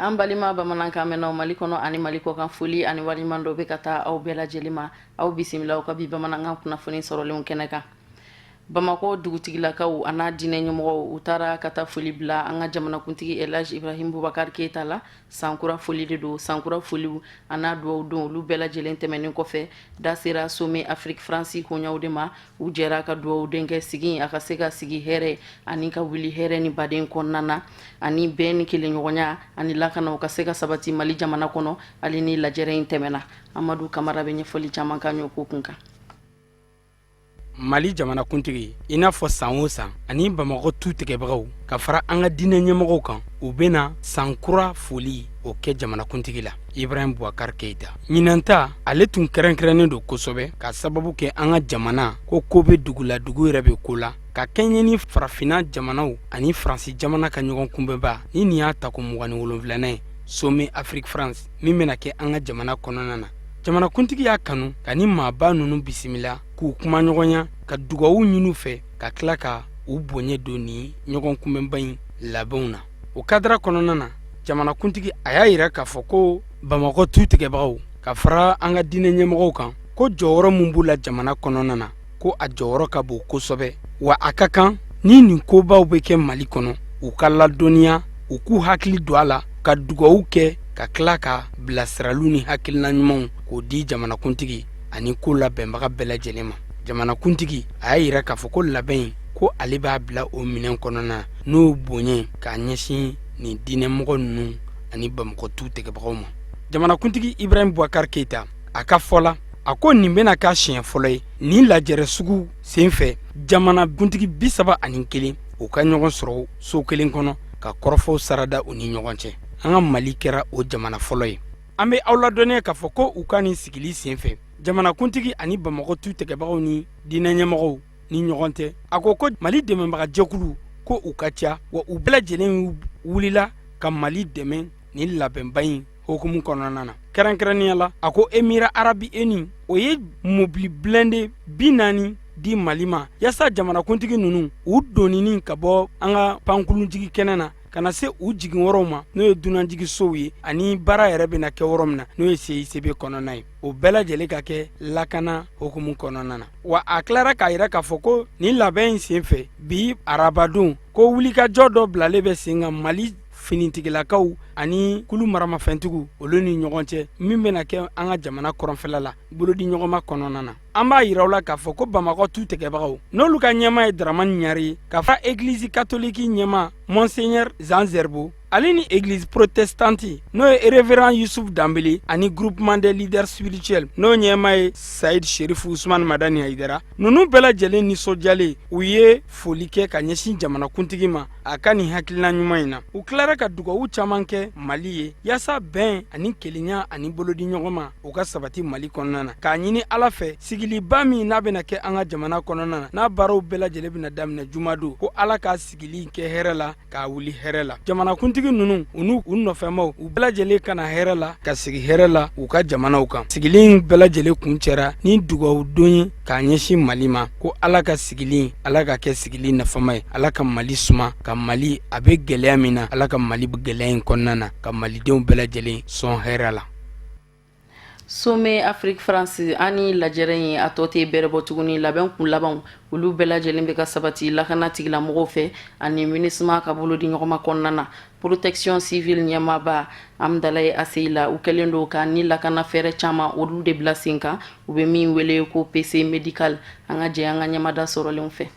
An balima bamanankan mɛnnaw Mali kɔnɔ ani Mali kɔkan, foli ani waleɲuman dɔ bɛ ka taa aw bɛɛ lajɛlen ma. Aw bisimila aw ka bi bamanankan kunnafoni sɔrɔlenw kɛnɛ kan. Bamakɔ dugutigilakaw a n'a diinɛ ɲɛmɔgɔw, u taara ka taa foli bila an ka jamanakuntigi Elhaji Ibrahim Boubacar Keita la. Sankura foli de don. Sankura foliw a n'a dugawu don, olu bɛɛ lajɛlen tɛmɛnen kɔfɛ, da sera Sommet Afrique France koɲaw de ma. U jɛra ka dugawu den kɛ sigi a ka se ka sigi hɛrɛ ani ka wuli hɛrɛ ni baden kɔnɔna na, ani bɛn ni kelenɲɔgɔnya ani lakana u ka se ka sabati Mali jamana kɔnɔ hali ni lajɛrɛ in tɛmɛna. Amadu Kamara bɛ ɲɛfɔli caman k'an ye o ko kun kan. Mali jamanakuntigi, i n'a fɔ san o san, ani Bamakɔ tu tigɛbagaw ka fara an ka diinɛ ɲɛmɔgɔw kan, u bɛna sankura foli o kɛ jamanakuntigi la Ibrahim Boubacar Keita. Ɲinan ta, ale tun kɛrɛnkɛrɛnnen don kosɛbɛ ka sababu kɛ an ka jamana ko ko bɛ dugu la, dugu yɛrɛ bɛ ko la, ka kɛɲɛ ni farafinna jamanaw ani Faransi jamana ka ɲɔgɔn kunbɛnba ni nin y'a tako 27nan ye, Sommet Afrique France, min bɛna kɛ an ka jamana kɔnɔna na. Jamanakuntigi y'a kanu ka ni maaba ninnu bisimila, k'u kumaɲɔgɔnya, ka dugawu ɲini u fɛ, ka tila ka u bonya don ni ɲɔgɔn kunbɛnba in labɛnw na. O kadara kɔnɔna na, jamanakuntigi a y'a yira k'a fɔ ko Bamakɔ tu tigɛbagaw ka fara an ka diinɛ ɲɛmɔgɔw kan, ko jɔyɔrɔ min b'u la jamana kɔnɔna na, ko a jɔyɔrɔ ka bon kosɛbɛ, wa a ka kan ni nin kobaw bɛ kɛ Mali kɔnɔ, u ka ladɔnniya, u k'u hakili don a la, ka dugawu kɛ, ka tila ka bilasiraliw ni hakilina ɲumanw k'o di jamanakuntigi ani ko labɛnbaga bɛɛ lajɛlen ma. Jamanakuntigi a y'a yira k'a fɔ ko labɛn in, ko ale b'a bila o minɛn kɔnɔna na, n'o bonya k'a ɲɛsin nin diinɛmɔgɔ ninnu ani Bamakɔ tu tigɛbagaw ma. Jamanakuntigi Ibrahim Boubacar Keita a ka fɔ la, a ko nin bɛna k'a siɲɛ fɔlɔ ye nin lajɛrɛ sugu senfɛ, jamanakuntigi 31 u ka ɲɔgɔn sɔrɔ so kelen kɔnɔ ka kɔrɔfɔw sarada u ni ɲɔgɔn cɛ. An ka Mali kɛra o jamana fɔlɔ ye. An bɛ aw ladɔnniya k'a fɔ ko u ka nin sigili senfɛ, jamanakuntigi ani Bamakɔ tu tigɛbagaw ni diinɛ ɲɛmɔgɔw ni ɲɔgɔn cɛ, a ko ko Mali dɛmɛbagajɛkulu ko u ka ca, wa u bɛɛ lajɛlen wulila ka Mali dɛmɛ nin labɛnba in hukumu kɔnɔna na. Kɛrɛnkɛrɛnnenya la, a ko Émirats arabes unis, o ye mobili blindé 40 di Mali ma, yaasa jamanakuntigi ninnu u donini ka bɔ an ka pankurunjigi kɛnɛ na ka na se u jigin yɔrɔw ma, n'o ye dunanjiginsow ye, ani baara yɛrɛ bɛna kɛ yɔrɔ min na, n'o ye CICB kɔnɔna ye, o bɛɛ lajɛlen ka kɛ lakana hukumu kɔnɔna na. Wa a tilara k'a yira k'a fɔ ko nin labɛn in senfɛ, bi arabadon, ko wulikajɔ dɔ bilalen bɛ sen kan Mali finitigilakaw ani kulu maramafɛntigiw olu ni ɲɔgɔn cɛ, min bɛna kɛ an ka jamana kɔrɔnfɛla la bolodi ɲɔgɔnma kɔnɔna na. An b'a yira aw la k'a fɔ ko Bamakɔ tu tigɛbagaw, n'olu ka ɲɛmaa ye Daramani Ɲare ye, ka fara egilizi katoliki ɲɛmaa Monseigneur Jean Zerbo, ale ni egilizi protestante, n'o ye révérend Yusuf Danbele, ani groupement des leaders spirituels, n'o ɲɛmaa ye Sayid Sherifu Usman Madani Hayidara, ninnu bɛɛ lajɛlen nisɔndiyalen, u ye foli kɛ ka ɲɛsin jamanakuntigi ma a ka nin hakilina ɲuman in na. U tilara ka dugawu caman kɛ Mali ye, yaasa bɛn ani kelenya ani bolodi ɲɔgɔn ma u ka sabati Mali kɔnɔna na, k'a ɲini Ala fɛ sigiliba min n'a bɛna kɛ an ka jamana kɔnɔna na, n'a baaraw bɛɛ lajɛlen bɛna daminɛ jumadon, ko Ala ka sigili kɛ hɛrɛ la, k'a wuli hɛrɛ la. Jamanakuntigi ninnu, u n'u u nɔfɛmaw, u bɛɛ lajɛlen ka na hɛrɛ la, ka sigi hɛrɛ la u ka jamanaw kan. Sigili in bɛɛ lajɛlen kuncɛra ni dugawu don ye k'a ɲɛsin Mali ma, ko Ala ka sigili, Ala ka kɛ sigili nafama ye, Ala ka Mali suma, ka Mali a bɛ gɛlɛya min na, Ala ka Mali bɔ gɛlɛya in kɔnɔna na, ka malidenw bɛɛ lajɛlen sɔn hɛrɛ la. Sommet Afrique France ani lajɛrɛ in a tɔ tɛ bɛrɛ bɔ tuguni. Labɛn kun labanw, olu bɛɛ lajɛlen bɛ ka sabati lakana tigilamɔgɔw fɛ ani MINUSMA ka bolo di ɲɔgɔnma kɔnɔna na. Protection civile ɲɛmaaba Amdalaye Aseyila, u kɛlen don ka ni lakana fɛɛrɛ caman olu de bila sen kan, u bɛ min wele ko PC médical. An ka jɛ an ka ɲɛmada sɔrɔlenw fɛ.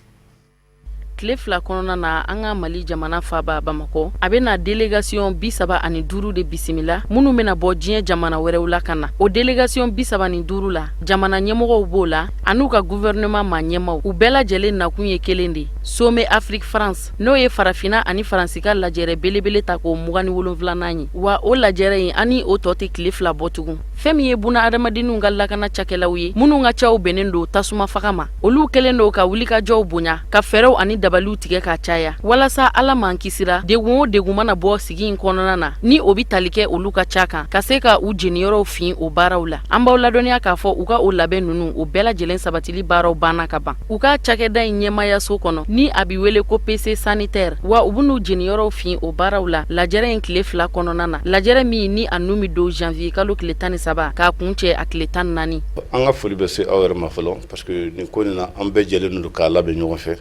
Tile 2 kɔnɔna na, an ka Mali jamana faaba Bamakɔ, a bɛna délégation 35 de bisimila, minnu bɛna bɔ diɲɛ jamana wɛrɛw la ka na. O délégation 35 la, jamana ɲɛmɔgɔw b'o la an'u ka gouvernement maa ɲɛmaw. U bɛɛ lajɛlen nakun ye kelen de, Sommet Afrique France, n'o ye farafinna ani Faransi ka lajɛrɛ belebele ta k'o 27nan ye. Wa o lajɛrɛ in ani o tɔ tɛ tile 2 bɔ tugun. Fɛn min ye buna adamadenninw ka lakana cakɛlaw ye, minnu ka caw bɛnnen don tasuma faga ma, olu kɛlen don ka wulikajɔw bonya, ka fɛɛrɛw ani dabaliw tigɛ k'a caya, walasa Ala m'an kisira, degun o degun mana bɔ sigi in kɔnɔna na, ni o bɛ tali kɛ olu ka ca kan, ka se ka u jeniyɔrɔw fin o baaraw la. An b'aw ladɔnniya k'a fɔ u ka o labɛn ninnu, o bɛɛ lajɛlen sabatili baaraw banna ka ban u ka cakɛda in ɲɛmaayaso kɔnɔ. Ni a bɛ wele ko PC sanitaire, wa u bɛn'u jeniyɔrɔw fin o baaraw la lajɛrɛ in tile 2 kɔnɔna na, lajɛrɛ min ni a nun bɛ don janvier kalo tile 13 k'a kuncɛ a tile 14. An ka foli bɛ se aw yɛrɛ ma fɔlɔ, parce que nin ko nin na, an bɛɛ jɛlen don k'a labɛn ɲɔgɔn fɛ.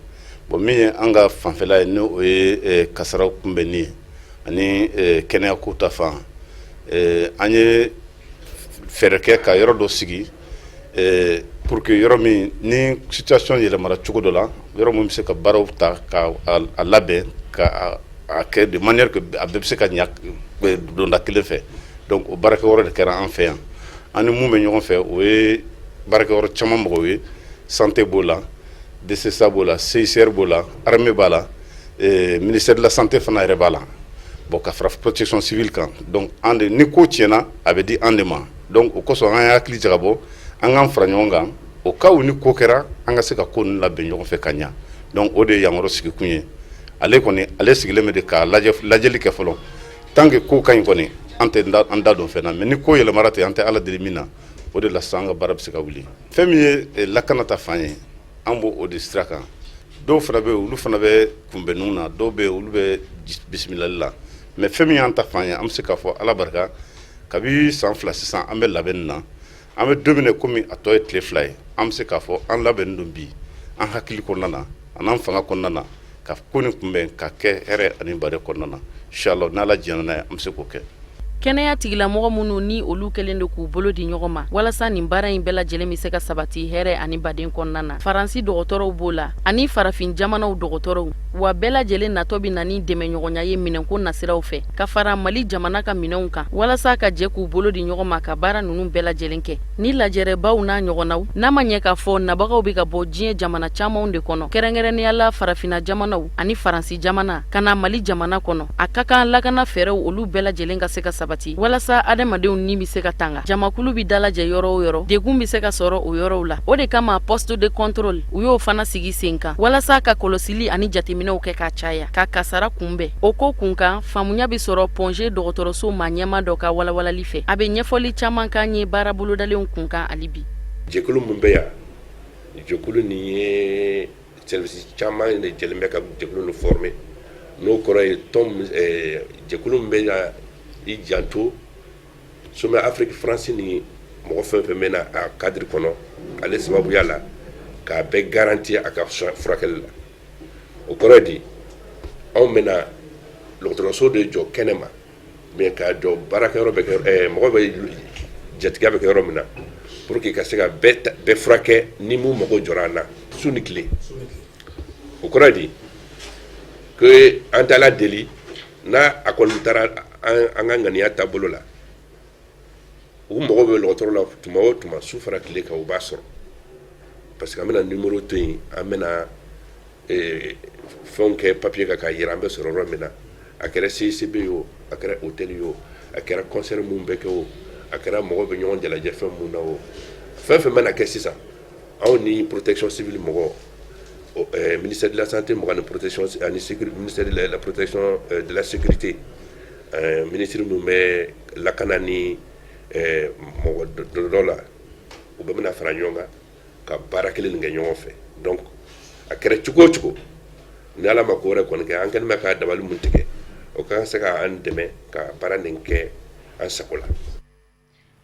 Bon, min ye an ka fanfɛla ye, n'o o ye kasaraw kunbɛnni ye ani kɛnɛya ko ta fan, an ye fɛɛrɛ kɛ ka yɔrɔ dɔ sigi pour que yɔrɔ min ni situation yɛlɛmara cogo dɔ la, yɔrɔ min bɛ se ka baaraw ta ka a labɛn ka a kɛ de manière que a bɛɛ bɛ se ka ɲa donda kelen fɛ. Donc o baarakɛyɔrɔ de kɛra an fɛ yan. An ni mun bɛ ɲɔgɔn fɛ, o ye baarakɛyɔrɔ caman mɔgɔw ye: santé b'o la, DCSA b'o la, CICR b'o la, armée b'a la, ministère de la Santé fana yɛrɛ b'a la. Bon, ka fara protection civile kan. Donc an de, ni ko tiɲɛna, a bɛ di an de ma. Donc o kosɔn, an ye hakili jagabɔ, an k'an fara ɲɔgɔn kan au cas où ni ko kɛra, an ka se ka ko ninnu labɛn ɲɔgɔn fɛ ka ɲa. Donc o de ye yan yɔrɔ sigikun ye. Ale kɔni, ale sigilen bɛ de ka lajɛ, lajɛli kɛ fɔlɔ. Tant que ko ka ɲi kɔni, an tɛ an da don fɛn na. Mais ni ko yɛlɛmara ten, an tɛ Ala deli min na, o de la sisan an ka baara bɛ se ka wuli. Fɛn min ye lakana ta fan ye, an b'o o de sira kan. Dɔw fana bɛ yen, olu fana bɛ kunbɛnniw na, dɔw bɛ yen, olu bɛ bisimilali la. Mais fɛn min y'an ta fan ye, an bɛ se k'a fɔ, Ala barika, kabi san 2 sisan, an bɛ labɛnni na. An bɛ don min na, komi a tɔ ye tile 2 ye, an bɛ se k'a fɔ an labɛnnen don bi, an hakili kɔnɔna na, an'an fanga kɔnɔna na, ka ko nin kunbɛn ka kɛ hɛrɛ ani baden kɔnɔna na. Inchallah, n'Ala jɛnna n'a ye, an bɛ se k'o kɛ. Kɛnɛya tigilamɔgɔ minnu ni olu kɛlen don k'u bolo di ɲɔgɔn ma walasa nin baara in bɛɛ lajɛlen bɛ se ka sabati hɛrɛ ani baden kɔnɔna na, Faransi dɔgɔtɔrɔw b'o la ani farafin jamanaw dɔgɔtɔrɔw. Wa bɛɛ lajɛlen natɔ bɛ na ni dɛmɛɲɔgɔnya ye minɛnko nasiraw fɛ ka fara Mali jamana ka minɛnw kan, walasa ka jɛ k'u bolo di ɲɔgɔn ma ka baara ninnu bɛɛ lajɛlen kɛ. Ni lajɛrɛbaw n'a ɲɔgɔnnaw n'a ma ɲɛ k'a fɔ nabagaw bɛ ka bɔ diɲɛ jamana camanw de kɔnɔ, kɛrɛnkɛrɛnnenya la farafinna jamanaw ani Faransi jamana, ka na Mali jamana kɔnɔ, a ka kan lakana fɛɛrɛw olu bɛɛ lajɛlen ka se ka sabati walasa adamadenw ni bɛ se ka tanga. Jamakulu bɛ dalajɛ yɔrɔ o yɔrɔ, degun bɛ se ka sɔrɔ o yɔrɔw la. O de kama, poste de contrôle, u y'o fana sigi sen kan walasa ka kɔlɔsili ani jateminɛw kɛ ka caya ka kasara kunbɛn. O ko kunkan faamuya bɛ sɔrɔ Point G dɔgɔtɔrɔso maa ɲɛma dɔ ka walawalali fɛ. A bɛ ɲɛfɔli caman kan ye baara bolodalenw kunkan hali bi. Jɛkulu min bɛ yan, jɛkulu nin ye service caman de jɛlen bɛ ka jɛkulu nin former. N'o kɔrɔ ye, tɔn jɛkulu min bɛ na i janto Sommet Afrique France ni mɔgɔ fɛn fɛn bɛ na a cadre kɔnɔ, ale sababuya la k'a bɛɛ garantir a ka furakɛli la. O kɔrɔ ye di? Anw bɛna dɔgɔtɔrɔso de jɔ kɛnɛ ma, mais k'a jɔ baarakɛyɔrɔ bɛ kɛ, mɔgɔ bɛ jatigiya bɛ kɛ yɔrɔ min na, pour que ka se ka bɛɛ furakɛ ni mun mago jɔra an na su ni tile. O kɔrɔ ye di? Que an tɛ Ala deli n'a a kɔni taara an ka ŋaniya taabolo la, u mago bɛ dɔgɔtɔrɔ la tuma o tuma, su fara tile kan, u b'a sɔrɔ, parce que an bɛna numéro to yen, an bɛna fɛnw kɛ papier kan k'a yira an bɛ sɔrɔ yɔrɔ min na. A kɛra CICB ye o, a kɛra hôtel ye o, a kɛra concert mun bɛ kɛ o, a kɛra mɔgɔ bɛ ɲɔgɔn jalajɛ fɛn mun na o, fɛn fɛn mana kɛ sisan, anw ni protection civile mɔgɔ, ministère de la Santé mɔgɔ ni protection ani ministère de la Protection de la Sécurité, ministre min bɛ lakana ni mɔgɔ dɔ la, u bɛɛ bɛna fara ɲɔgɔn kan ka baara kelen nin kɛ ɲɔgɔn fɛ. Donc a kɛra cogo o cogo, ni Ala ma ko wɛrɛ kɔni kɛ, an kɛlen bɛ ka dabali mun tigɛ, o ka se ka an dɛmɛ ka baara nin kɛ an sago la.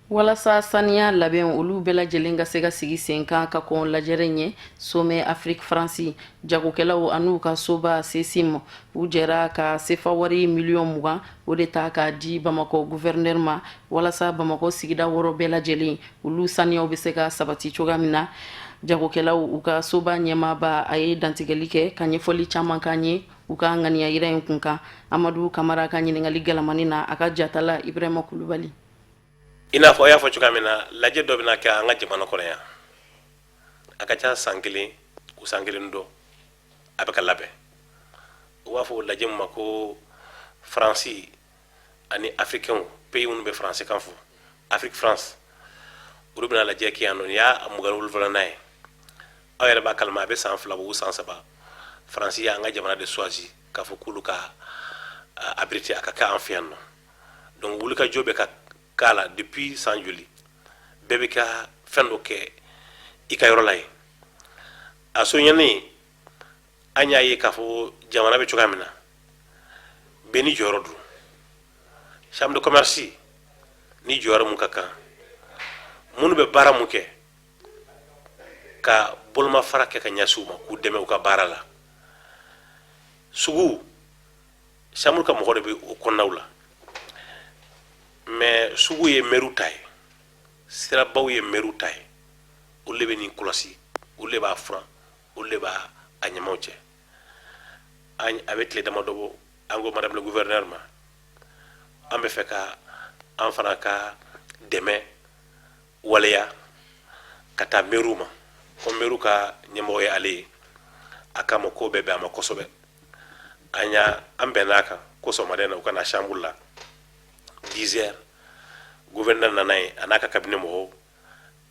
Walasa saniya labɛn olu bɛɛ lajɛlen ka se ka sigi sen kan ka kɔn lajɛrɛ ɲɛ, Sommet Afrique France jagokɛlaw an'u ka soba CECIM, u jɛra ka sefa wari miliyɔn 20 o de ta k'a di Bamakɔ gouverneur ma, walasa Bamakɔ sigida wɔɔrɔ bɛɛ lajɛlen olu saniyaw bɛ se ka sabati cogoya min na. Jagokɛlaw u ka soba ɲɛmaaba, a ye dantigɛli kɛ ka ɲɛfɔli caman kan ye u ka ŋaniya yira in kun kan. Amadu Kamara ka ɲininkali galamani na, a ka jatala Ibrahima Kulubali. I n'a fɔ a y'a fɔ cogoya min na, lajɛ dɔ bɛna kɛ an ka jamana kɔnɔ yan. A ka ca san kelen o san kelen dɔ, a bɛ ka labɛn. U b'a fɔ lajɛ min ma ko Faransi ani Africain, pays minnu bɛ faransi kan fɔ, Afrique France, olu bɛna lajɛ kɛ yan nɔ. Nin y'a 27nan ye. Aw yɛrɛ b'a kalama, a bɛ san 2 bɔ, san 3, Faransi y'an ka jamana de choisi k'a fɔ k'olu ka abriter, a ka kɛ an fɛ yan nɔ. Donc wulikajɔ bɛ ka k'a la depuis san joli, bɛɛ bɛ ka fɛn dɔ kɛ i ka yɔrɔ la yen. A soɲɛnen. An y'a ye k'a fɔ jamana bɛ cogoya min na, bɛɛ n'i jɔyɔrɔ don. Chambre de commerce ni jɔyɔrɔ mun ka kan, minnu bɛ baara mun kɛ, ka bolomafara kɛ ka ɲɛsin u ma k'u dɛmɛ u ka baara la. Sugu, chambre ka mɔgɔ de bɛ o kɔnɔnaw la, mais sugu ye mɛriw ta ye, sirabaw ye mɛriw ta ye. Olu de bɛ nin kɔlɔsi, olu de b'a furan, olu de b'a a ɲamaw cɛ. A bɛ tile damadɔ bɔ, an ko madame le gouverneur ma, an bɛ fɛ ka an fana ka dɛmɛ waleya ka taa mɛriw ma, ko mɛriw ka ɲɛmɔgɔ ye ale ye. A k'a ma ko bɛɛ bɛn a ma kosɛbɛ. An y'a an bɛnn'a kan ko sɔgɔmada in na, u ka na chambre la 10 heures. Gouverneur nana yen, a n'a ka cabinet mɔgɔw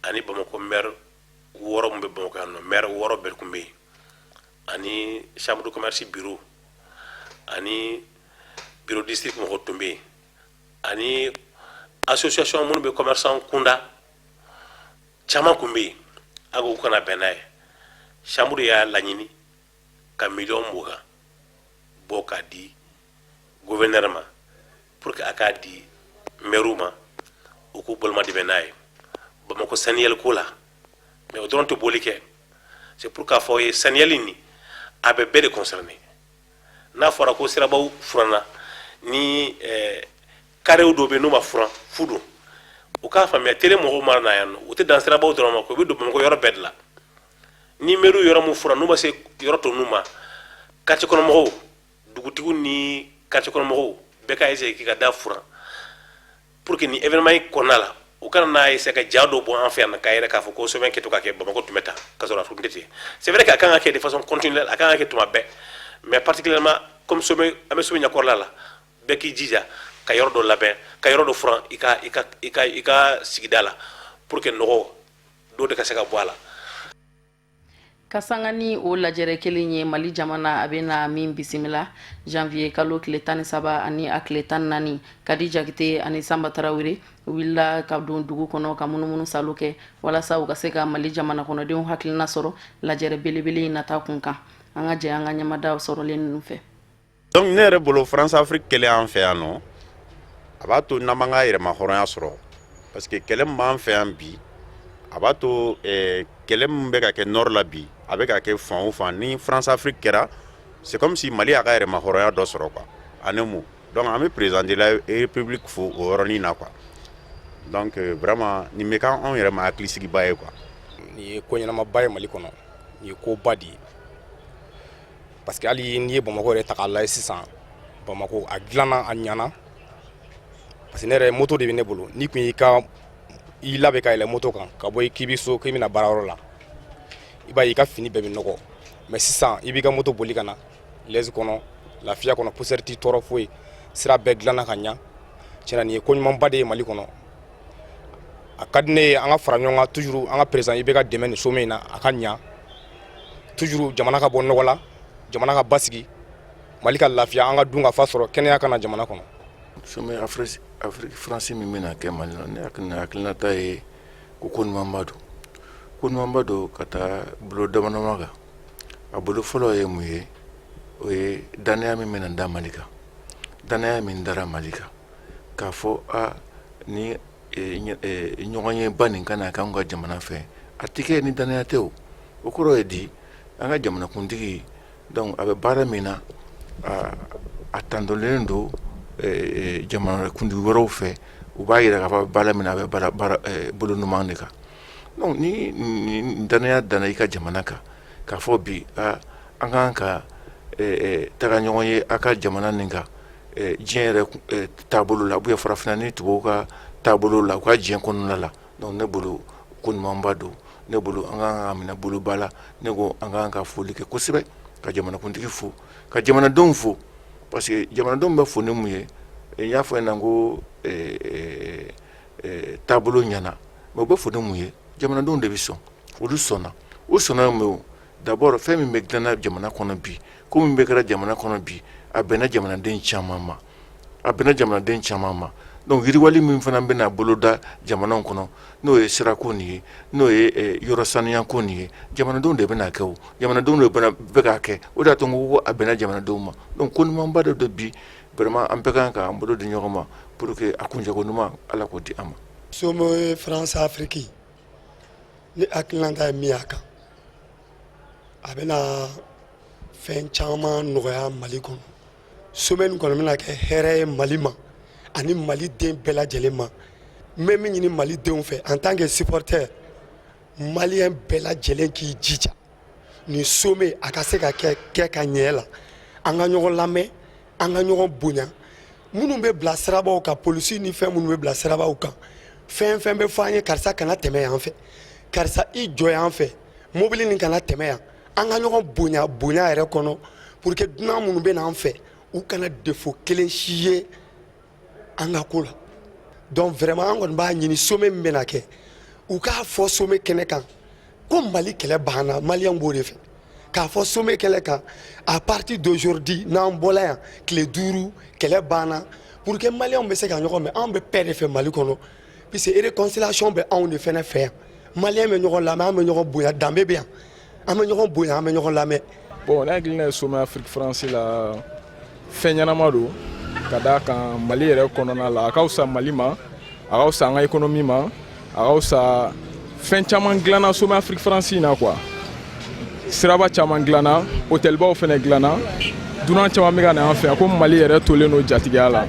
ani Bamakɔ maire 6 min bɛ Bamakɔ yan nɔ, maire 6 bɛɛ tun bɛ yen, ani chambre de commerce bureau ani bureau district mɔgɔw tun bɛ yen, ani association minnu bɛ commerçant kunda caman tun bɛ yen. A ko kana bɛn n'a ye, chambre y'a laɲini ka miliyɔn 20 bɔ k'a di gouverneur ma pour que a k'a di maire ma, u k'u bolomadɛmɛ n'a ye Bamakɔ saniyali ko la. Mais o dɔrɔn tɛ boli kɛ, c'est pour k'a fɔ ye saniyali nin, a bɛ bɛɛ de concerner. N'a fɔra ko sirabaw furanna ni karew dɔw bɛ n'u ma furan fu don, u k'a faamuya télé mɔgɔw mana na yan nɔ, u tɛ dan sirabaw dɔrɔn ma, ko u bɛ don Bamakɔ yɔrɔ bɛɛ de la. Ni mɛriw yɔrɔ min furan, n'u ma se yɔrɔ tɔ ninnu ma, quartier kɔnɔ mɔgɔw, dugutigiw ni quartier kɔnɔ mɔgɔw bɛɛ ka essayer k'i ka da furan pour que ni événement in kɔnɔna la, u kana n'a essayer ka ja dɔ bɔ an fɛ yan k'a yɛrɛ k'a fɔ ko sommet kɛtɔ ka kɛ Bamakɔ tun bɛ tan, ka sɔrɔ a tun tɛ ten. C'est vrai que a kan ka kɛ de façon continuelle, a kan ka kɛ tuma bɛɛ, mais particulièrement comme sommet, an bɛ sommet ɲɛkɔrɔla la, bɛɛ k'i jija ka yɔrɔ dɔ labɛn, ka yɔrɔ dɔ furan i ka sigida la pour que nɔgɔ dɔ de ka se ka bɔ a la. Ka sanga ni o lajɛrɛ kelen ye, Mali jamana a bɛna min bisimila janvier kalo tile 13 ani a tile 14, Kadi Jakite ani Sanba Tarawele wulila ka don dugu kɔnɔ ka munumunu salo kɛ walasa u ka se ka Mali jamana kɔnɔdenw hakilina sɔrɔ lajɛrɛ belebele in nata kun kan. An ka jɛ an ka ɲamada sɔrɔlen ninnu fɛ. Donc ne yɛrɛ bolo, France Afrique kɛlen an fɛ yan nɔ, a b'a to n'an b'an ka yɛrɛma hɔrɔnya sɔrɔ, parce que kɛlɛ min b'an fɛ yan bi, a b'a to kɛlɛ min bɛ ka kɛ nord la bi, a bɛ ka kɛ fan o fan, ni France Afrique kɛra, c'est comme si Mali y'a ka yɛrɛma hɔrɔnya dɔ sɔrɔ quoi, en un mot. Donc an bɛ président de la République fo o yɔrɔnin na quoi. Donc vraiment nin bɛ k'anw yɛrɛ ma hakilisigiba ye quoi. Nin ye ko ɲɛnamaba ye Mali kɔnɔ, nin ye koba de ye, parce que hali n'i ye Bamakɔ yɛrɛ ta k'a lajɛ sisan, Bamakɔ a dilanna, a ɲana, parce que ne yɛrɛ, moto de bɛ ne bolo. N'i kun y'i ka i labɛn ka yɛlɛ moto kan ka bɔ k'i bɛ so, k'i bɛna baarayɔrɔ la, i b'a ye i ka fini bɛɛ bɛ nɔgɔ. Mais sisan i b'i ka moto boli ka na l'aise kɔnɔ, lafiya kɔnɔ, poussière t'i tɔɔrɔ foyi, sira bɛɛ dilanna ka ɲa. Tiɲɛna, nin ye ko ɲumanba de ye Mali kɔnɔ. A ka di ne ye an ka fara ɲɔgɔn kan toujours, an ka président i bɛ ka dɛmɛ nin sommet in na, a ka ɲa toujours, jamana ka bɔ nɔgɔ la, jamana ka basigi, Mali ka lafiya, an ka dun ka fa sɔrɔ, kɛnɛya ka na jamana kɔnɔ. Sommet Afrique France min bɛna kɛ Mali la, ne hakilinata ye ko ɲumanba don, ko ɲumanba don ka taa bolo damadama kan. A bolo fɔlɔ ye mun ye? O ye dannaya min bɛna da Mali kan, dannaya min dara Mali kan k'a fɔ a ni ɲɔgɔn ye ba nin ka na k'an ka jamana fɛ, a tɛ kɛ ni dannaya tɛ. O kɔrɔ ye di? An ka jamanakuntigi, donc a bɛ baara min na, a tantolen don jamanakuntigi wɛrɛw fɛ, u b'a jira k'a fɔ baara min na, a bɛ baara bolo ɲuman de kan. Donc ni dannaya danna i ka jamana kan k'a fɔ bi an kan ka taga ɲɔgɔn ye a ka jamana nin kan diɲɛ yɛrɛ taabolo la, ou farafinna ni tubabuw ka taabolo la, u ka diɲɛ kɔnɔna la, donc ne bolo ko ɲumanba don. Ne bolo an kan ka minɛ boloba la. Ne ko an kan ka foli kɛ kosɛbɛ, ka jamanakuntigi fo, ka jamanadenw fo, parce que jamanadenw bɛ fo ni mun ye? N y'a fɔ ɲɛna ko taabolo ɲɛna, mais u bɛ fo ni mun ye? Jamanadenw de bɛ sɔn, olu sɔnna, u sɔnna mun? D'abord, fɛn min bɛ dilanna jamana kɔnɔ bi, ko min bɛ kɛra jamana kɔnɔ bi, a bɛnna jamanaden caman ma, a bɛnna jamanaden caman ma. Donc yiriwali min fana bɛna boloda jamanaw kɔnɔ, n'o ye sirako nin ye, n'o ye yɔrɔ saniyako nin ye, jamanadenw de bɛna kɛ, o jamanadenw de bɛ k'a kɛ. O de y'a to n ko a bɛnna jamanadenw ma. Donc ko ɲumanba de don bi, vraiment an bɛɛ kan k'an bolo di ɲɔgɔn ma pour que a kuncɛko ɲuman, Ala k'o di an ma. Sommet France Afrique, ne hakilinata ye min y'a kan, a bɛna fɛn caman nɔgɔya Mali kɔnɔ. Sommet nin kɔni bɛna kɛ hɛrɛ ye Mali ma ani Mali den bɛɛ lajɛlen ma. N bɛ min ɲini Mali denw fɛ en tant que supporter malien, bɛɛ lajɛlen k'i jija nin sommet a ka se ka kɛ ka ɲɛ la. An ka ɲɔgɔn lamɛn, an ka ɲɔgɔn bonya. Minnu bɛ bila sirabaw kan, polisi ni fɛn minnu bɛ bila sirabaw kan, fɛn fɛn bɛ fɔ an ye, karisa kana tɛmɛ yan fɛ, karisa i jɔ yan fɛ, mobili nin kana tɛmɛ yan. An ka ɲɔgɔn bonya bonya yɛrɛ kɔnɔ pour que dunan minnu bɛ n'an fɛ, u kana défaut kelen si ye an ka ko la. Donc vraiment, an kɔni b'a ɲini, sommet min bɛna kɛ, u k'a fɔ sommet kɛnɛ kan ko Mali kɛlɛ banna. Maliyɛn b'o de fɛ k'a fɔ sommet kɛnɛ kan à partir d'aujourd'hui, n'an bɔla yan tile 5, kɛlɛ banna, pour que maliyɛnw bɛ se ka ɲɔgɔn mɛn. Anw bɛ paix de fɛ Mali kɔnɔ, puisque réconciliation bɛ anw de fɛnɛ fɛ yan. Maliyɛn bɛ ɲɔgɔn lamɛn, an bɛ ɲɔgɔn bonya, danbe bɛ yan, an bɛ ɲɔgɔn bonya, an bɛ ɲɔgɔn lamɛn. Bon, ne hakilina ye sommet Afrique France la, fɛn ɲɛnama don ka d'a kan Mali yɛrɛ kɔnɔna la. A ka fisa Mali ma, a ka fisa an ka économie ma, a ka fisa. Fɛn caman dilanna sommet Afrique France in na quoi. Siraba caman dilanna, hôtelbaw fɛnɛ dilanna, dunan caman bɛ ka na an fɛ yan ko Mali yɛrɛ tolen don jatigiya la.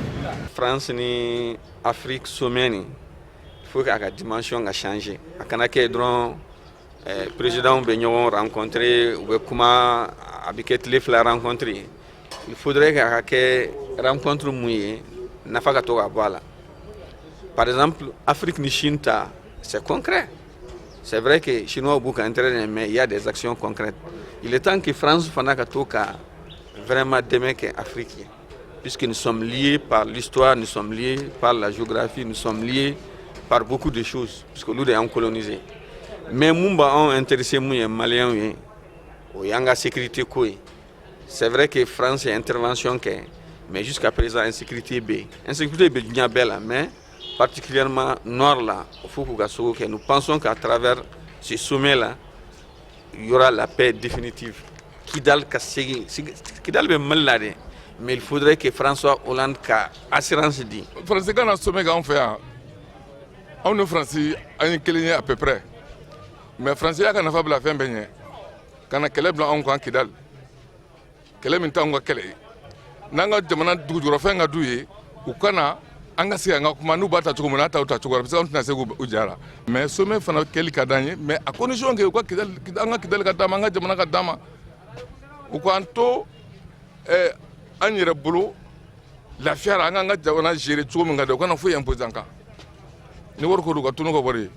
France ni Afrique sommet nin, il faut que a ka dimension ka changer. A kana kɛ dɔrɔn président bɛ ɲɔgɔn rencontrer, u bɛ kuma, a bɛ kɛ tile 2 rencontre ye. Il faudrait que a ka kɛ rencontre mun ye, nafa ka to ka bɔ a la. Par exemple, Afrique ni Chine ta, c'est concret. C'est vrai que chinois b'u ka intérêt, mais il y a des actions concrètes. Il est temps que France fana ka to ka vraiment dɛmɛ kɛ Afrique ye, puisque nous sommes liés par l'histoire, nous sommes liés par la géographie, nous sommes liés par beaucoup de choses, puisque olu de y'an colonisé. Mais mun b'anw intéressé, mun ye maliyɛnw ye, o y'an ka sécurité ko ye. C'est vrai que France ye intervention kɛ, mais jusqu'à présent insécurité bɛ yen. Insécurité bɛ diɲɛ bɛɛ la, mais particulièrement nord là, il faut k'u ka seko kɛ. Nous pensons qu'à travers ce sommet là, il y aura la paix définitive. Kidal ka segin, Kidal bɛ Mali la dɛ, mais il faudrait que François Hollande ka assurance di. Faransi ka na sommet kɛ anw fɛ yan, anw ni Faransi an ye kelen ye à peu près, mais Faransi y'a ka nafa bila fɛn bɛɛ ɲɛ ka na kɛlɛ bila anw kan Kidal, kɛlɛ min t'anw ka kɛlɛ ye. N'an ka jamana dugujukɔrɔfɛn ka d'u ye, u ka na an ka sigi, an ka kuma. N'u b'a ta cogo min, n'a t'aw ta cogo la, parce que anw tɛna se k'u ja la. Mais sommet fana kɛli ka d'an ye, mais à condition que u ka Kidal, an ka Kidali ka d'an ma, an ka jamana ka d'an ma, u k'an to an yɛrɛ bolo lafiya la, an k'an ka jamana gérer cogo min ka di. U kana foyi imposer an kan. Ni wari ko don, u ka to n'u ka wari ye,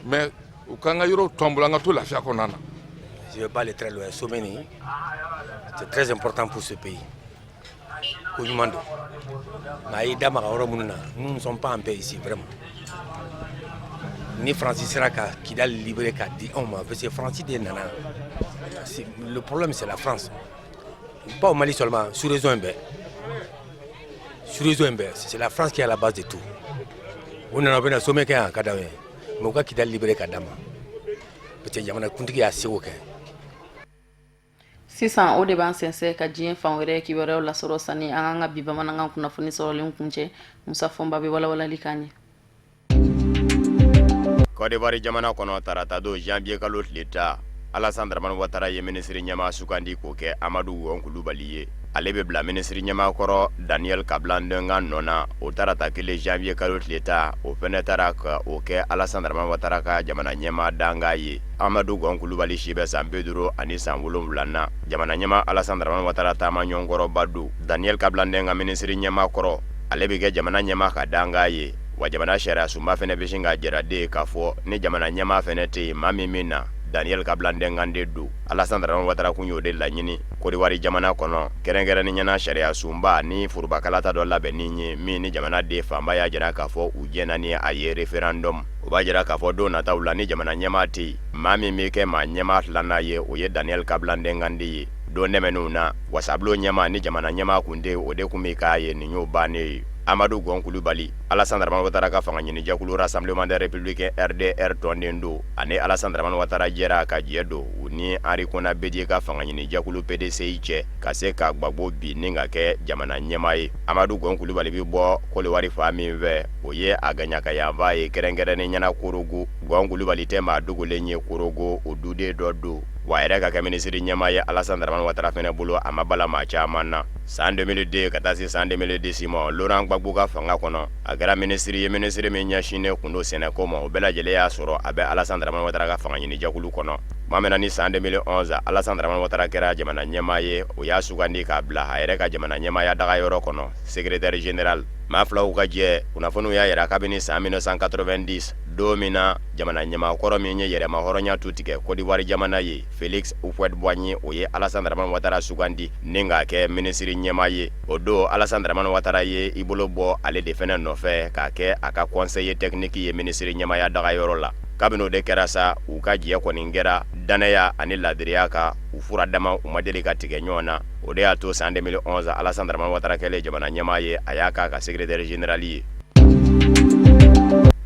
mais u k'an ka yɔrɔ to an bolo, an ka to lafiya kɔnɔna na. Je ne vais pas aller très loin. Sommet nin, c'est très important pour ce pays. Ko ɲuman don. Mais a y'i da maga yɔrɔ minnu na, nous ne sommes pas en paix ici vraiment. Ni Faransi sera ka Kidal libérer k'a di anw ma, parce que Faransi de nana. Le problème, c'est la France. Pas au Mali seulement, sous-région in bɛɛ. Sous-région in bɛɛ, c'est la France qui est à la base de tout. U nana, u bɛna sommet kɛ yan, ka d'anw ye. Mais u ka Kidal libérer k'a d'an ma. Parce que jamana kuntigi y'a seko kɛ. Sisan o de b'an sɛnsɛn ka diɲɛ fan wɛrɛ kibaruyaw lasɔrɔ. Sani an k'an ka bi bamanankan kunnafoni sɔrɔlen kuncɛ, Musa Fɔnba bɛ walawalali k'an ye. Côte d'Ivoire jamana kɔnɔ, tarata don janvier kalo tile 10, Alassane Dramane Ouattara ye minisiri ɲɛmaa sugandi k'o kɛ Amadu Wɔn Kulubali ye. Ale bɛ bila minisiri ɲɛmaa kɔrɔ Daniel Kablan Duncan nɔ na. O tarata kelen janvier kalo tile 10, o fɛnɛ taara ka o kɛ Alassane Dramane Ouattara ka jamana ɲɛmaa danga ye. Amadu Gɔn Kulubali si bɛ san 57 na. Jamana ɲɛmaa Alassane Dramane Ouattara taama ɲɔgɔnkɔrɔba don. Daniel Kablan Duncan, minisiri ɲɛmaa kɔrɔ, ale bɛ kɛ jamana ɲɛmaa ka danga ye. Wa jamana sariya sunba fɛnɛ bɛ sin ka jira de k'a fɔ ni jamana ɲɛmaa fɛnɛ tɛ yen, maa min na Daniel Kablan Duncan de don. Alassane Dramane Ouattara kun y'o de laɲini Côte d'Ivoire jamana kɔnɔ, kɛrɛnkɛrɛnni ɲɛna sariya sunba ni forobakalata dɔ labɛnni ye, min ni jamana den fanba y'a jira k'a fɔ u jɛnna ni a ye, référendum. O b'a jira k'a fɔ don nataw la, ni jamana ɲɛmaa tɛ yen, maa min bɛ kɛ maa ɲɛmaa filanan ye, o ye Daniel Kablan Duncan de ye. Don tɛmɛnenw na, wasabulon ɲɛmaa ni jamana ɲɛmaa kun tɛ, o de kun bɛ k'a ye. Nin y'o bannen ye. Amadu Gɔn Kulubali, Alassane Dramane Ouattara ka fanga ɲinijɛkulu Rassemblement des Républicains RDR tɔnden don. Ani Alassane Dramane Ouattara jɛra ka jɛ don u ni Henri Konan Bédié ka fanga ɲinijɛkulu PDCI cɛ ka se ka Gbagbo bin ni ka kɛ jamana ɲɛmaa ye. Amadu Gɔn Kulubali bɛ bɔ Kɔdiwari fan min fɛ, o ye a gaɲakayanfan ye, kɛrɛnkɛrɛnnenya la Korogo. Gɔn Kulubali tɛ maa dogolen ye Korogo, o duden dɔ don. Wa a yɛrɛ ka kɛ minisiri ɲɛmaa ye Alassane Dramane Ouattara fɛnɛ bolo, a ma bala maa caman na. San 2002 ka taa se san 2010 ma, Laurent Gbagbo ka fanga kɔnɔ, a kɛra minisiri ye, minisiri min ɲɛsinnen kun don sɛnɛko ma. O bɛɛ lajɛlen y'a sɔrɔ a bɛ Alassane Dramane Ouattara ka fanga ɲinijɛkulu kɔnɔ. Tuma min na ni san 2011 Alassane Dramane Ouattara kɛra jamana ɲɛmaa ye, o y'a sugandi k'a bila a yɛrɛ ka jamana ɲɛmaaya dagayɔrɔ kɔnɔ, secrétaire général. Maa filaw ka jɛ kunnafoniw y'a yira kabini san 1990, don min na jamana ɲɛmaa kɔrɔ min ye yɛrɛmahɔrɔnya tu tigɛ Côte d'Ivoire jamana ye, Félix Houphouët-Boigny, o ye Alassane Dramane Ouattara sugandi ni k'a kɛ minisiri ɲɛmaa ye. O don, Alassane Dramane Ouattara ye i bolo bɔ ale de fɛnɛ nɔfɛ k'a kɛ a ka conseiller technique ye minisiri ɲɛmaaya dagayɔrɔ la. Kabini o de kɛra sa, u ka jɛ kɔni kɛra dannaya ani ladiriya kan. U fura dama, u ma deli ka tigɛ ɲɔgɔn na. O de y'a to san 2011, Alassane Dramane Ouattara kɛlen jamana ɲɛmaa ye, a y'a k'a ka secrétaire général ye.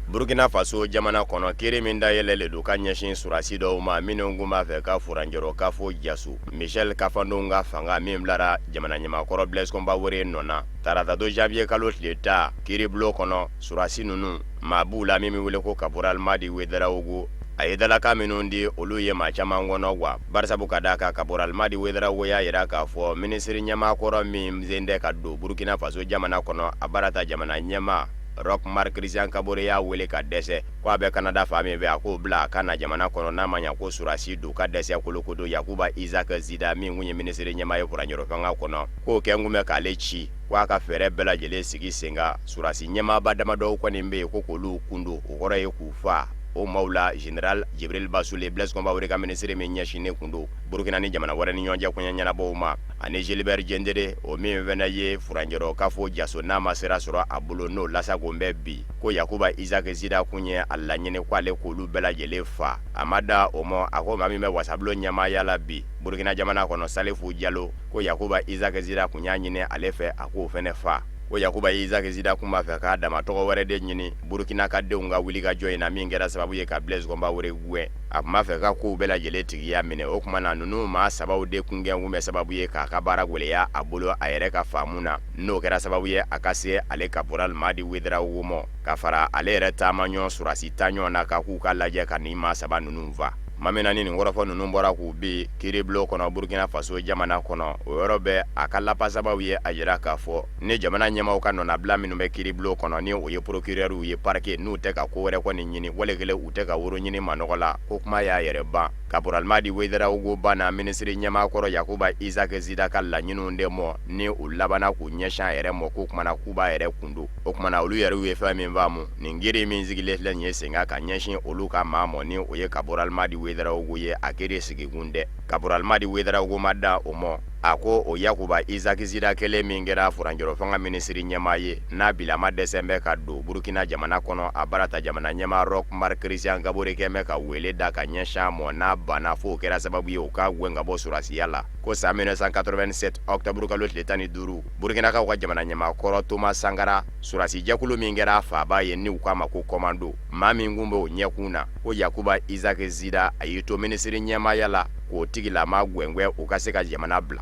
Burkina Faso jamana kɔnɔ, kiri min dayɛlɛlen don ka ɲɛsin surasi dɔw ma minnu kun b'a fɛ ka furancɛrɔ kafo jaso Michel Kafando ka fanga min bilara jamana ɲɛmaakɔrɔ Blaise Compaoré nɔ na tarata don janvier kalo tile 10, kiiribulon kɔnɔ, surasi ninnu maa b'u la min bɛ wele ko Caporal Madi Ouédraogo. A ye dalakan minnu di, olu ye maa caman kɔnɔ wa barisabu ka d'a kan Caporal Madi Ouédraogo y'a yira k'a fɔ minisiri ɲɛmaakɔrɔ min sen tɛ ka don Burkina Faso jamana kɔnɔ, a baarata jamana ɲɛmaa Roch Marc Christian Kaboré y'a wele ka dɛsɛ ko a bɛ Canada fan min fɛ, a k'o bila a ka na jamana kɔnɔ, n'a ma ɲa ko surasi don ka dɛsɛ kolokoto Yakuba Isaac Zida min kun ye minisiri ɲɛmaa ye furancɛrɔ fanga kɔnɔ, k'o kɛ kun bɛ k'ale ci ko a ka fɛɛrɛ bɛɛ lajɛlen sigi sen kan. Surasi ɲɛmaaba damadɔw kɔni bɛ yen ko k'olu kundo, o kɔrɔ ye k'u fa. O maaw la, général Jibril Basule, Blaise Compaoré ka minisiri min ɲɛsinnen kun don Burkina ni jamana wɛrɛ ni ɲɔgɔn cɛ koɲɛ ɲɛnabɔw ma, ani Gilbert Diendéré, o min fɛnɛ ye furancɛrɔ kafo jaso n'a ma sira sɔrɔ a bolo, n'o lasagon bɛ bi, ko Yakuba Isaac Zida kun ye a laɲini ko ale k'olu bɛɛ lajɛlen fa. A ma da o ma, a ko maa min bɛ wasabulon ɲɛmaaya la bi Burkina jamana kɔnɔ, Salifu Jalo, ko Yakuba Isaac Zida kun y'a ɲini ale fɛ a k'o fɛnɛ fa. Ko Yakuba Isaac Zida kun b'a fɛ k'a dama tɔgɔ wɛrɛ de ɲini Burkina ka denw ka wulikajɔ in na min kɛra sababu ye ka Blaise Compaoré gɛn. A tun b'a fɛ ka kow bɛɛ lajɛlen tigiya minɛ. O tuma na, ninnu maa sabaw de kun kɛ kun bɛ sababu ye k'a ka baara gwɛlɛya a bolo a yɛrɛ ka faamu na, n'o kɛra sababu ye a ka se ale Caporal Madi Ouédraogo mɔ ka fara ale yɛrɛ taamaɲɔgɔn surasi taɲɔgɔn na ka k'u ka lajɛ ka nin maa saba ninnu fa. Tuma min na ni nin kɔrɔfɔ ninnu bɔra k'u bin kiiribulon kɔnɔ Burkina Faso jamana kɔnɔ, o yɔrɔ bɛɛ a ka lapasabaw ye a jira k'a fɔ ni jamana ɲɛmaaw ka nɔnabila minnu bɛ kiiribulon kɔnɔ, ni o ye procureur ye, parquet, n'u tɛ ka ko wɛrɛ kɔni ɲini, wali kelen u tɛ ka woro ɲini manɔgɔ la, ko kuma y'a yɛrɛ ban. Caporal Madi Ouédraogo banna minisiri ɲɛmaa kɔrɔ Yakuba Isaac Zida ka laɲiniw de mɔ, ni u labanna k'u ɲɛsin a yɛrɛ mɔ, k'o kumana k'u b'a yɛrɛ kundo. O kumana olu yɛrɛw ye fɛn min faamu, nin kiri min sigilen filɛ nin ye sen kan ka ɲɛsin olu ka maa mɔ, ni o ye Caporal Madi Ouédraogo ye, a kiri sigikun dɛ. Caporal Madi Ouédraogo ma dan o mɔ, a ko o Yakuba Isaac Zida kelen min kɛra furancɛrɔ fanga minisiri ɲɛmaa ye, n'a bilama dɛsɛ bɛ ka don Burkina jamana kɔnɔ, a baarata jamana ɲɛmaa Roch Marc Christian Kaboré kɛ bɛ ka wele da ka ɲɛsin a mɔ, n'a banna f'o kɛra sababu ye u k'a gɛn ka bɔ surasiya la, ko san 1987 octobre kalo tile 15, Burkinakaw ka jamana ɲɛmaa kɔrɔ Thomas Sankara, surasi jɛkulu min kɛra faaba ye ni u k'a ma ko commando, maa min kun b'o ɲɛkun na, ko Yakuba Isaac Zida, a y'i to minisiri ɲɛmaaya la k'o tigilama gwɛngwɛ u ka se ka jamana bila.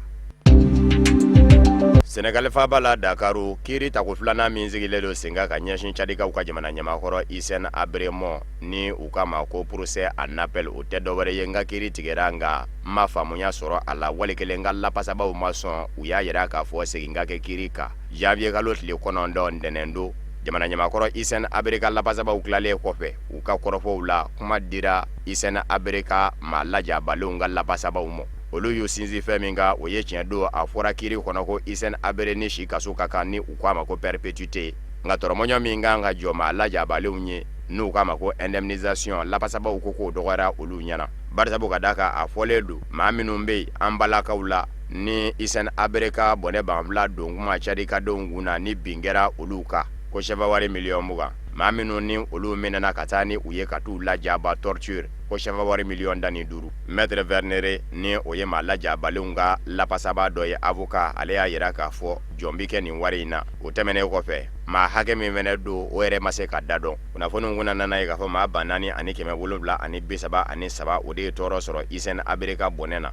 Senegali faaba la Dakaru, kiiri tako filanan min sigilen don sen kan ka ɲɛsin Cadikaw ka jamana ɲɛmaakɔrɔ Hissène Habré mɔ, ni u k'a ma ko procès en appel, o tɛ dɔwɛrɛ ye n ka kiiri tigɛra nka n ma faamuya sɔrɔ a la, wali kelen n ka lapasabaw ma sɔn. U y'a yira k'a fɔ segin ka kɛ kiiri kan janvier kalo tile 9, ntɛnɛn don. Jamana ɲɛmaakɔrɔ Hissène Habré ka lapasabaw tilalen kɔfɛ u ka kɔrɔfɔw la, kuma dira Hissène Habré ka maa lajabalenw ka lapasabaw ma. Olu y'u sinsin fɛn min kan, o ye tiɲɛ don a fɔra kiiri kɔnɔ ko Hissène Habré ni si kaso ka kan, ni u k'a ma ko perpétuité, nka tɔrɔmɔɲɔ min kan ka jɔ maa lajabalenw ye, n'u k'a ma ko indemnisation, lapasabaw ko k'o dɔgɔyara olu ɲɛna, barisabu ka d'a kan a fɔlen don maa minnu bɛ yen an balakaw la, ni Hissène Habré ka bɔnɛ banfula don kuma Cadikadenw kun na, ni bin kɛra olu kan, ko CFA wari miliyɔn 20, maa minnu ni olu minɛna ka taa ni u ye ka t'u lajaba, torture, ko ko sefa wari miliyɔn 15. Maître Vernerey, ni o ye maa lajabalenw ka lapasaba dɔ ye, avocat, ale y'a yira k'a fɔ jɔn bɛ kɛ nin wari in na. O tɛmɛnen kɔfɛ, maa hakɛ min fɛnɛ don, o yɛrɛ ma se ka da dɔn. Kunnafoniw kunna nana ye k'a fɔ maa 4733, o de ye tɔɔrɔ sɔrɔ Hissène Habré ka bɔnɛ na.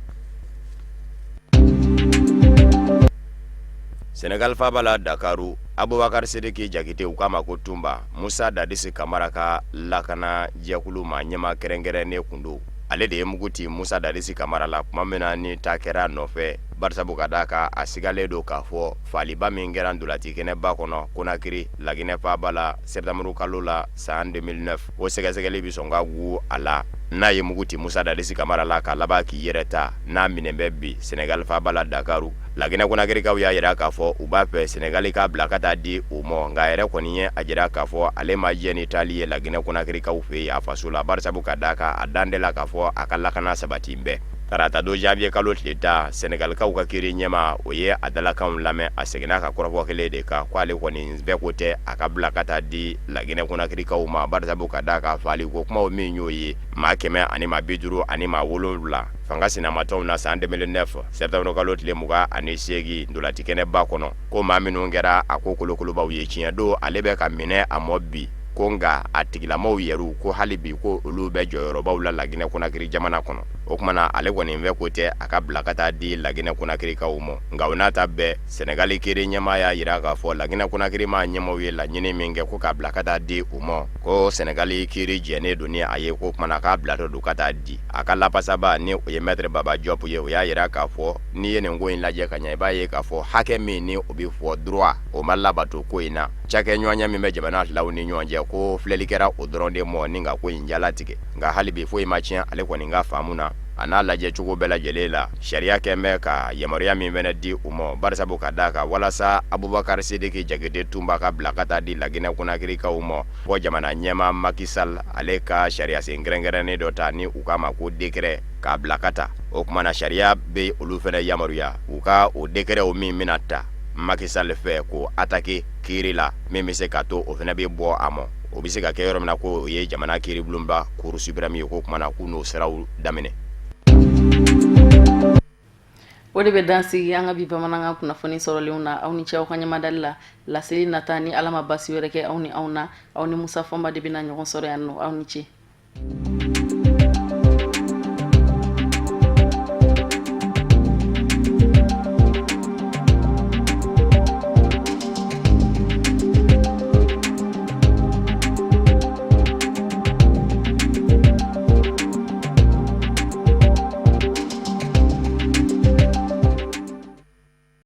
Senegal faaba la Dakaru, Abubakar Sidiki Jakite, u k'a ma ko Tunba, Musa Dadisi Kamara ka lakana jɛkulu maa ɲɛmaa kɛrɛnkɛrɛnnen kun don. Ale de ye mugu ci Musa Dadisi Kamara la tuma min na ni taa kɛra a nɔfɛ, barisabu ka d'a kan a sigalen don k'a fɔ faaliba min kɛra ntolaci kɛnɛba kɔnɔ Konakiri, Laginɛ faaba la, septembre kalo la san 2009, o sɛgɛsɛgɛli bɛ sɔn ka gu a la. N'a ye mugu ci Musa Dadisi Kamara la ka laban k'i yɛrɛ ta, n'a minɛn bɛ bi Senegal faaba la Dakaru. Laginɛ Konakirikaw y'a jira k'a fɔ u b'a fɛ Senegali k'a bila ka taa di u ma, nka a yɛrɛ kɔni ye a jira k'a fɔ ale ma jɛn ni taali ye Laginɛ Konakirikaw fɛ yen a faso la, barisabu ka d'a kan a dan tɛ la k'a fɔ a ka lakana sabati bɛɛ. Tarata don janvier kalo tile 10, Senegalikaw ka kiri ɲɛmaa, o ye a dalakanw lamɛn. A seginna ka kɔrɔfɔ kelen de kan ko ale kɔni fɛ ko tɛ a ka bila ka taa di Laginɛ Konakirikaw ma, barisabu ka d'a kan faaliko kumaw min y'o ye maa kɛmɛ ani maa bi duuru ani maa wolonwula fanga sinamatɔnw na san 2009 septembre kalo tile 28 ntolaci kɛnɛba kɔnɔ, ko maa minnu kɛra a ko kolokolobaw ye, tiɲɛ don ale bɛ ka minɛ a mɔ bi, ko nka a tigilamaw yɛrɛw ko hali bi ko olu bɛ jɔyɔrɔbaw la Laginɛ Konakiri jamana kɔnɔ. O tuma na ale kɔni fɛ ko tɛ a ka bila ka taa di Laginɛ Konakirikaw ma. Nka o n'a ta bɛɛ, Senegali kiri ɲɛmaa y'a jira k'a fɔ Laginɛ Konakiri maa ɲɛmaaw ye laɲini min kɛ ko k'a bila ka taa di u ma, ko Senegali kiri jɛnnen don ni a ye, k'o tuma na k'a bilatɔ don ka taa di. A ka lapasaba, ni o ye maître Baba Diop ye, o y'a jira k'a fɔ n'i ye nin ko in lajɛ ka ɲɛ, i b'a ye k'a fɔ hakɛ min ni o bɛ fɔ droit, o ma labato ko in na. Cakɛɲɔgɔnya min bɛ jamana filaw ni ɲɔgɔn cɛ, ko filɛli kɛra o dɔrɔn de mɔ ni ka ko in jalatigɛ. Nka hali bi foyi ma tiɲɛ ale kɔni ka faamu na, a n'a lajɛ cogo bɛɛ lajɛlen la. Sariya kɛn bɛ ka yamaruya min fana di u ma, barisabu ka d'a kan walasa Abubakar Sidiki Jakite Tunba ka bila ka taa di Laginɛ Konakirikaw ma, fɔ jamana ɲɛmaa Macky Sall ale ka sariyasen kɛrɛnkɛrɛnnen dɔ ta ni u k'a ma ko décret k'a bila ka taa. O tuma na sariya bɛ olu fana yamaruya u ka o décret o min bɛna ta Macky Sall fɛ k'o attaquer kiiri la, min bɛ se ka to o fana bɛ bɔ a ma. O bɛ se ka kɛ yɔrɔ min na ko o ye jamana kiiribulonba Cour suprême ye, k'o tuma na k'u n'o siraw daminɛ. O de bɛ dan sigi an ka bi bamanankan kunnafoni sɔrɔlenw na. Aw ni ce aw ka ɲɛmadali la. Laseli nata, ni Ala ma basi wɛrɛ kɛ aw ni anw na, aw ni Musa Fɔnba de bɛna ɲɔgɔn sɔrɔ yan nɔ. Aw ni ce.